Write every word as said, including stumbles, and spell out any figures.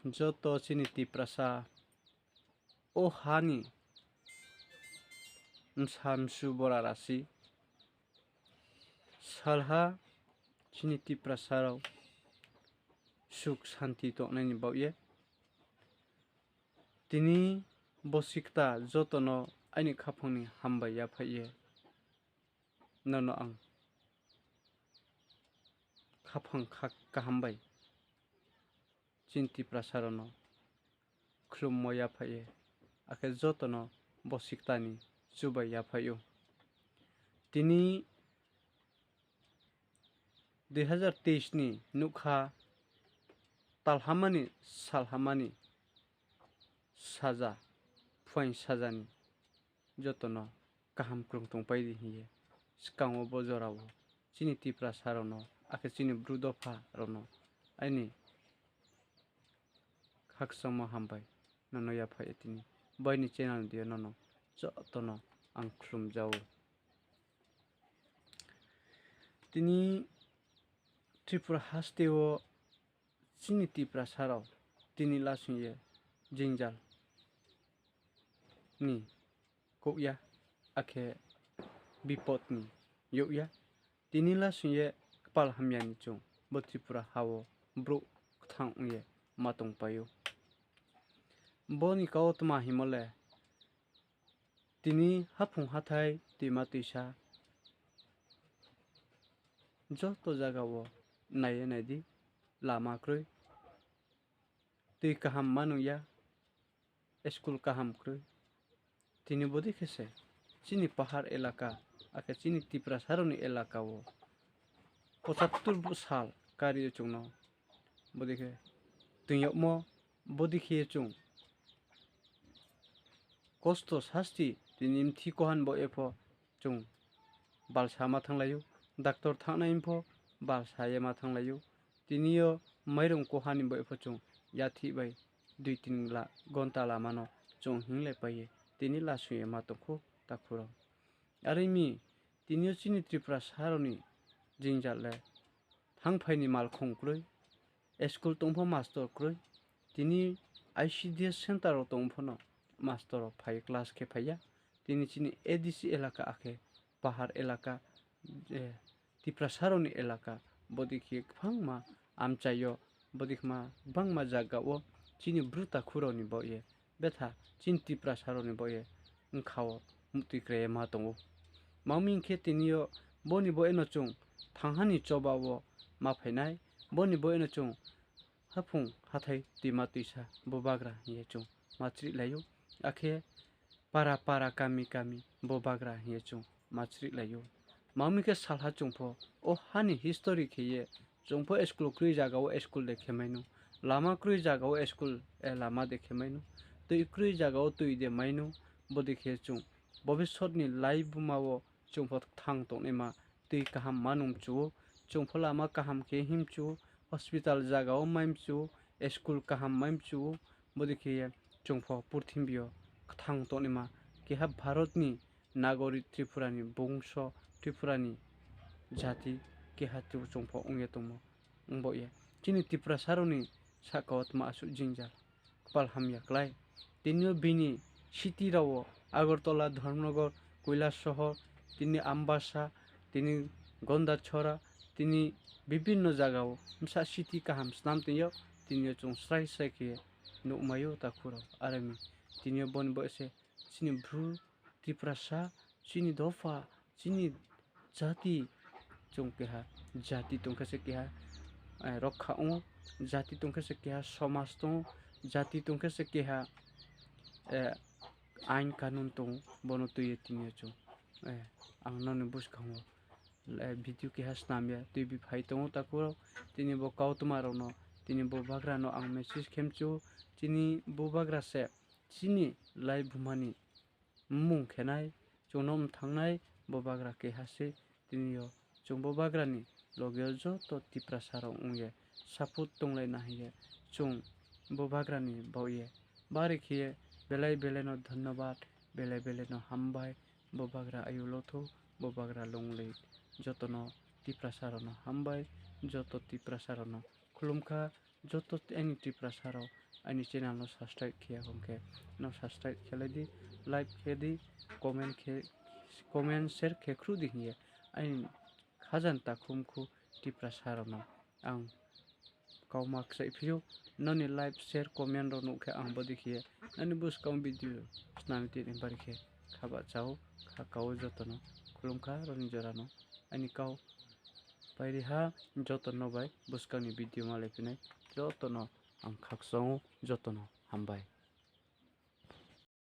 Joto chini Tiprasa o ha ni bsa msu bora rasi salha chini Tiprasa rao suk santi tongnai ni baoh ye tini bo sikta joto no aini khaphang ni hambai yaphaih ye nono ang khaphang kha-, kaham bai chini Tiprasa rao no khlummo yaphaih ye, akhe joto no bo sikta ni chubai yaphaih ou. Tini dui hazar teis ni nougkha talhama ni salhama ni saja, phuaing saja ni joto no kaham krung tongpai di hing ye, skang wo bo jora wo chini Tiprasa rao no, akhe chini Bru dopha rao no aini khakchangmo hambai nono yaphaih ye tini bo aini channel ni deing yo nono joto no ang khlumja ou. Tini Tripura haste wo chini Tiprasa rao tini lasing ye jingjal ni kouh ya, akhe bipot ni youh ya. Tini lasing ye kpal hamya ni chung bo Tripura ha wo brouh kthang ong ye ma tongpai ou. Bo ni kau tma hingmo le, tini haphung hathái toima toisa joto zaga wo nai ye nai di, lama kroi, tui kaham ma nung ya, school kaham kroi. Tini bodei khe se chini pahar elaka, akhe chini Tiprasa rao ni elaka wo pochattur bo sal kari yo chung no bodei khe toing yagmo, bodei khe ye chung kosto sasti tini mthi kohan bo ye pho chung balsa ma thannglai ou, doctor thanng nai pho balsa ye ma thannglai ou. Tini yo mairung koha ni bo ye pho chung yathih bai dui tin la-, gonta lama no chung hinglaipai ye tini lasing ye ma tong khou takhu rao. Are mi, tini yo chini Tiprasa rao ni jingjal le, thangphai ni malkhong kroi, school tong pho mastor kroi, tini I C D S center rao tong pho no mastor rao phai class khe phai ya. Tini chini A D C elaka akhe pahar elaka, Tiprasa rao ni elaka, bodei khe kbangma amchai yo, bodei khe ma gbangma zaga wo chini Bru takhu rao ni baoh ye, betha chini Tiprasa rao ni baoh ye bkha wo muhtui krai ye ma tong ou. Tma hing khe tini yo bo ni baoh ye no chung thangha ni choba wo ma phai nai, bo ni baoh ye no chung haphung hathái toima toisa bubagra hing ye chung ma chrihlai ou, akhe para para kami kami bubagra hing ye chung ma chrihlai ou. Tma hing khe salha chung pho o ha ni history khe ye chung pho school kroi zaga wo school de khe mai nou, lama kroi zaga wo school, lama de khe mai nou, tui kroi zaga wo tui de mai nou, bodei khe chung bobisot ni laibuma wo chung pho kthang tongnaima tui kaham ma nung mchu ou, chung pho lama kaham khe hing mchu ou, hospital zaga wo mai mchu ou, school kaham mai mchu ou, bodei khe ye chung pho purthimbi yo kthang tongnaima keha Bharot ni nagorik, Tripura ni bungso, Tripura ni jati keha chung pho ong ye tongmo. Ongbaoh ye chini Tiprasa rao ni sahka wo tma asuh jingjal, kpal hamya klái. Tini yo bini city rao wo Agartala, Dharmanagar, Kailasahar, tini Ambassa, tini Gandachara, tini bibinno zaga wo bsa city kaham snam tong yo, tini yo chung srai srai khe nuhmai ou takhu rao. Are mi, tini yo bo ni baoh se chini Bru, Tiprasa, chini dopha, chini jati chung keha, jati tong khe se keha rokha ong ou, jati tong khe se keha somaj tong ou, jati tong khe se keha ain kanun tong ou, bo no tui ye tini yo chung, ang nrao ni buskang wo video keha snam ye tuibi phai tong ou takhu rao. Tini bo kautma rao no, tini bubagra no ang message khe mchu ou, chini bubagra se chini laibuma ni mmung khe nai, chung no mthanng nai, bubagra keha se. Tini yo chung bubagra ni loge yo joto Tiprasa rao ong ye support tonglai na hing ye chung bubagra ni baoh ye bari khe ye belai belai no dhonyobad, belai belai no hambai. Bubagra ayu lo thou, bubagra longlei. Joto no Tiprasa rao no hambai, joto Tiprasa rao no khlum kha. Joto aini Tiprasa rao aini channel no subscribe khe ya hing khe, no subscribe khe lai di, like khe di, comment khe, comment share khe khruh di hing ye aini khajani takhumkhu Tiprasa rao no ang kauma kchaih phi ou. Noni like, share, comment rao nuh khe ang bodei khe ye nani buskang video snam tini bari khe kha bahcha ou, kha ka ou joto no. Khulum kha rao ni jora no. Aini kau pai ri ha, joto no bai buskang ni video malai phi nai, joto no ang khakchang ou, joto no hambai.